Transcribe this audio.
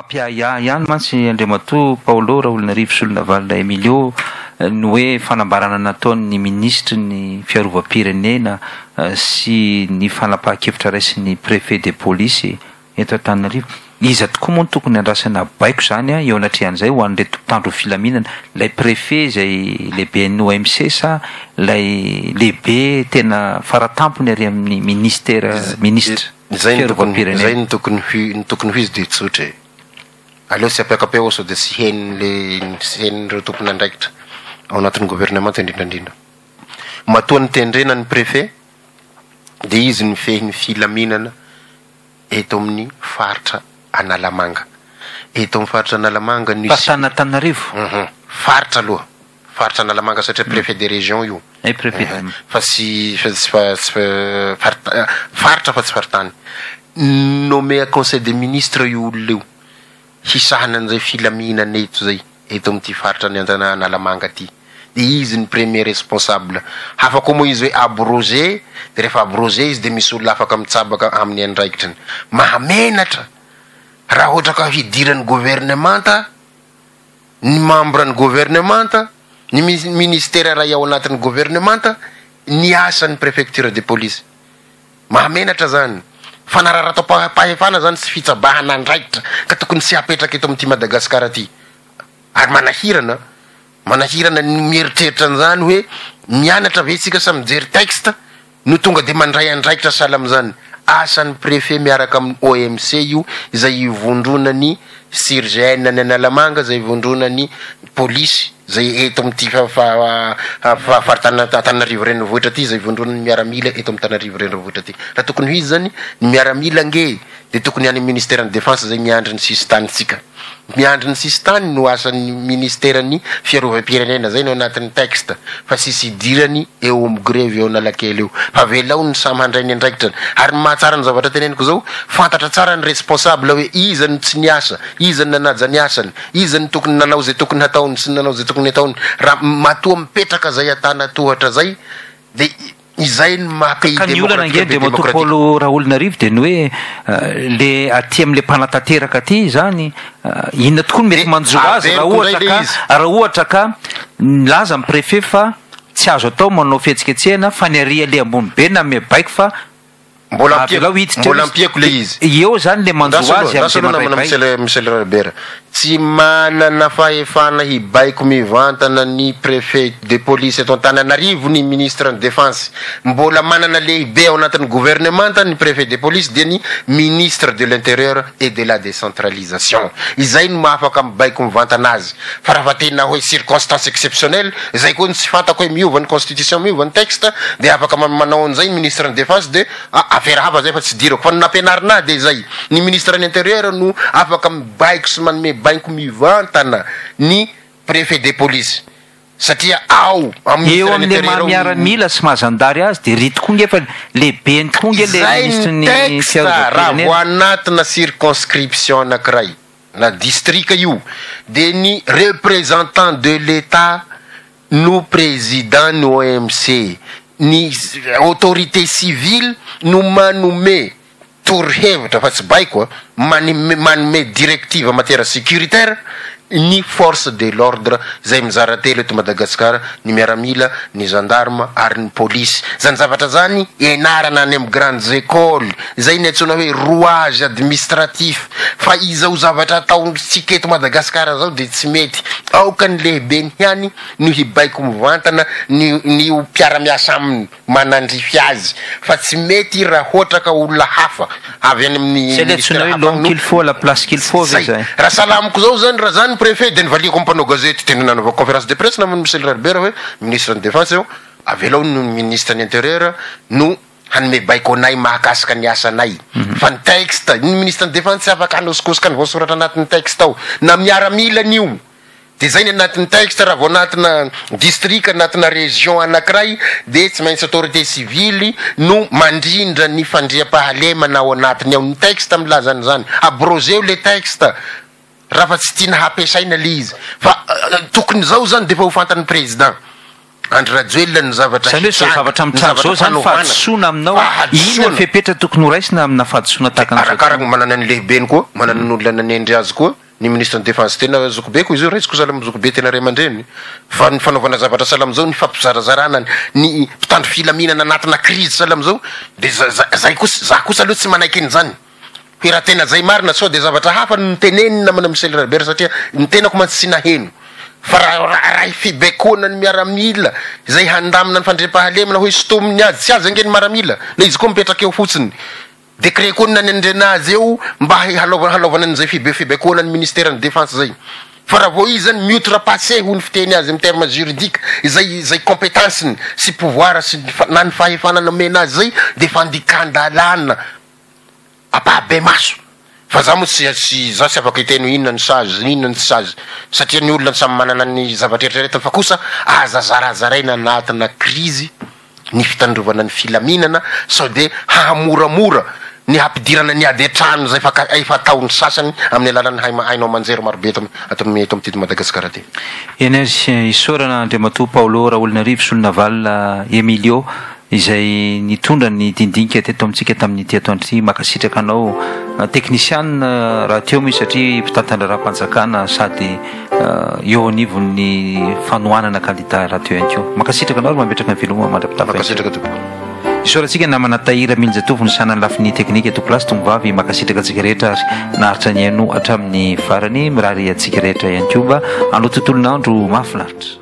Mampiahiahy ihany mantsy Andriamatoa Paolo Raholinarivo Solonavalona Emilio ny hoe fanambarana nataon'ny minisitry ny fiarovam-pirenena sy ny fanapahan-kevitra raisin'ny préfet de police eto Antananarivo. Iza tokoa moa no tokony handrasana baiko izany eo anatrehan'izay ho an'ireto mpitandro ny filaminana? Ilay préfet izay lehiben'ny OMC sa ilay lehibe tena faratampony ary amin'ny ministera minisitra Izay no tokony fiarovam-pirenena? izay no tokony ho ny tokony ho izy dia tsotra e. Aleo tsy ampiaka-peo sao dia tsy henon'le tsy henon'ireo tompon'andraikitra ao anatin'ny governemanta indrindra indrindra. Matoa nitendrena ny préfet dia izy nifehy ny filaminana eto amin'ny faritra Analamanga. Eto amin'ny faritra Analamanga no Faritra Antananarivo? Hum faritra aloha, faritra Analamanga satria préfet de région io. Eh préfet. Fa tsy fa tsy fa tsy farita faritra fa tsy faritany. Nommé conseil des ministres io olona io hisahana an'izay filaminana eto izay. eto amin'ity faritra ny Antana Analamanga ity dia izy ny premier responsable, hafa koa moa izy hoe abrogé dia rehefa abrogé izy dia misy olona afaka mitsabaka amin'ny andraikitriny, mahamenatra raha ohatra ka hidiran'ny governemanta ny membre ny governemanta, ny ministera iray ao anatin'ny governemanta ny asan'ny prefecture de police, mahamenatra zany, fanararatam-pahefana zany sy fitsabahana andraikitra ka tokony tsy hapetraka eto amin'ity Madagasikara ity ary manahirana, manahirana ny mieritreritra an'izany hoe mianatra ve isika sa mijery texte no tonga de mandray andraikitra sahala amin'izany, asan'ny préfet miaraka amin'ny OMC io izay ivondronan'ny Cirgn any Analamanga izay ivondronan'ny polisy izay eto amin'ity faritany Antananarivo renivohitra ity, izay ivondronan'ny miaramila eto amin'Antananarivo renivohitra ity. Raha tokony ho izy izany, ny miaramila ange dia tokony any amin'ny ministeran'ny defense izay miandry ny sisin-tanintsika. Miandry ny sisin-tany no asan'ny ministeran'ny fiarovam-pirenena, izay no anatin'ny texte, fa tsisy idirany eo amin'ny grevy eo Analakely eo. Fa avelao ny samy handray ny andraikitrany. Ary ny mahatsara ny zavatra teneniko izao, fantatra tsara ny responsable hoe iza no tsy niasa, iza no nanaja ny asany, Iza no tokony nanao izay tokony hataony sy nanao izay tokony hataony? Raha matoa mipetraka izay antanatohatra izay dia izay no maha pays Ka ny olana démocratique ange ny pays Andriamatoa démocratique. Paolo Raholinarivo dia ny hoe le aty amin'le mpanatanteraka aty izany inona tokoa no mety Dia manjo azy raha averiko indray ohatra le ka izy. raha ohatra ka nilaza ny préfet fa tsy azo atao manao fihetsiketsehana fa ny ary aleha ambony be nanome baiko fa Mbola Avelao ampiako, hiditra eo mbola izy. ampiako le izy. Eo zany le manjo Andraso aloha, azy andraso am'zay aloha namana mandray baiko. Michel, Michel Rabera. Tsy manana fahefana hibaiko mivantana ny préfet de police eto Antananarivo ny ministre ny défense. Mbola manana lehibe ao anatin'ny gouvernemanta ny préfet de police dia ny ministre de l'intérieur et de la décentralisation. Izay no mahafaka mibaiko mivantana azy. Fa raha fa tena hoe circonstance exceptionnelle, izay koa no tsy fantako hoe miova ny constitution, miova ny texte, dia afaka manao an'izay ny ministre ny défense dia affaire hafa zay fa tsy idirako. Fa ny nampianarina ahy dia izay, ny ministre ny intérieur no afaka mibaiko sy manome baiko mivantana ny préfet de police satria ao amin'ny Eo ministère ny amin'le intérieur maha ao ny miaramila sy maha zandary azy dia ry tokoa nge fa lehibeny tokoa nge le Izay ny minisitry ny texte raha fiarovam-pirenena. vao anatina circonscription anankiray na distrika io dia ny représentant de l'Etat no président ny OMC, ny autorité civile no manome torohevitra fa tsy baiko a, manome manome directive en matière sécuritaire ny force de l'ordre izay mizara telo eto Madagasikara, ny miaramila, ny gendarme ary ny polisy. Zany zavatra zany ianarana any amin'ny grandes écoles, izay ny antsoina hoe rouage administratif, fa izao zavatra ataontsika eto Madagasikara zao dia tsy mety. Aoka ny lehibeny ihany no hibaiko mivantana ny ny ho mpiara-miasa aminy. manandrify azy fa tsy mety raha hoatra ka olona hafa avy any amin'ny Zay le antsoina ministère hoe hafa l'homme no qu'il faut à la place qu'il faut ve zay zay? raha sahala amiko zao zany raha za ny préfet de nivaliako amin'ny mpanao gazety de nanaovako conférence de presse naman'i Michel Ralibera hoe ministre ny défense eo avelao ny ministre ny intérieur no hanome baiko anay mahakasika ny asanay fa ny texte ny ministre ny défense tsy afaka hanosikosika ny voasoratra anatin'ny texte ao na miaramila an'io Dia zay ny anatin'ny texte, raha vao anatina district, anatina région anakiray dia tsy maintsy autorité civile no mandrindra ny fandriampahalemana ao anatiny ao, ny texte milaza an'izany, abrogeo le texte raha fa tsy tiana hampiasaina le izy, fa tokony zao zany dia efa ho fantan'ny président. Andry Rajoelina ny zavatra Izany hoe izao hitranga, zavatra ny mitranga zavatra izao izany fanovana. fahadisoana aminao, inona ny Fahadisoana. fepetra tokony horaisina amina fahadisoana De tahaka an'izao arakaraka izany? manana ny lehibeny koa, manana ny olona nanendry azy koa, ny ministre ny défense tena zokibeko izy io, raisiko sahala amin'ny zokibe tena ray aman-dreny, fa ny fanaovana zavatra sahala amin'izao, ny fampizarazarana ny mpitandro filaminana anatina crise sahala amin'izao, de za za zay kosa, za kosa aloha tsy manaiky an'izany. Hoe raha tena zay marina sao dia zavatra hafa no noteneniny namana Michel Rabert satria ny tenako mantsy tsy naheno fa raha raha fibaikoana ny miaramila izay handamina ny fandriampahalemana hoe sintominy azy tsy azy ange ny maramila na izy koa mipetraka eo fotsiny décret koa ny nanendrena azy eo mba hanaovana hanaovana an'izay fibe fibaikoana ny ministère ny défense zay fa raha vao izy zany mi-outrepasser hoy ny fiteny azy amin'ny terme juridique izay izay compétence-ny sy pouvoir sy na ny fahefana nomena azy zay dia fandikan-dalàna ampahabemaso fa za moa tsy tsy za tsy afaka hiteny hoe inona ny sazy inona ny tsy sazy satria ny olona samy manana ny zavatra eritreretiny fa kosa aza zarazaraina anatina krizy ny fitandrovana ny filaminana sao de hahamoramora ny hampidirana ny ady an-trano zay efa efa ataon'ny sasany amin'ny alalan'ny haima haino aman-jery marobe eto ato eto amin'ity Madagasikara ity. Eny ary, isaorana Andriamatoa Paolo Raholinarivo Solonavalona Emilio izay nitondra ny dinidinika teto amintsika tamin'ity atoandro ity. Mankasitraka anao teknisianina rahateo moa izy satria mpitantan-draharaham-panjakana sady eo anivon'ny fanohanana kandida rahateo ihany koa. Mankasitraka anao ary mametraka ny veloma mandra-pitafa. Mankasitraka tompoko. Isaorantsika namana Tahiry Raminjatovo nisahana ny lafiny teknika tompolahy sy tomovavy. Mankasitraka antsika rehetra ary naharitra nihaino hatramin'ny farany. Mirary antsika rehetra ihany koa mba hanao tontolon'andro mahafinaritra.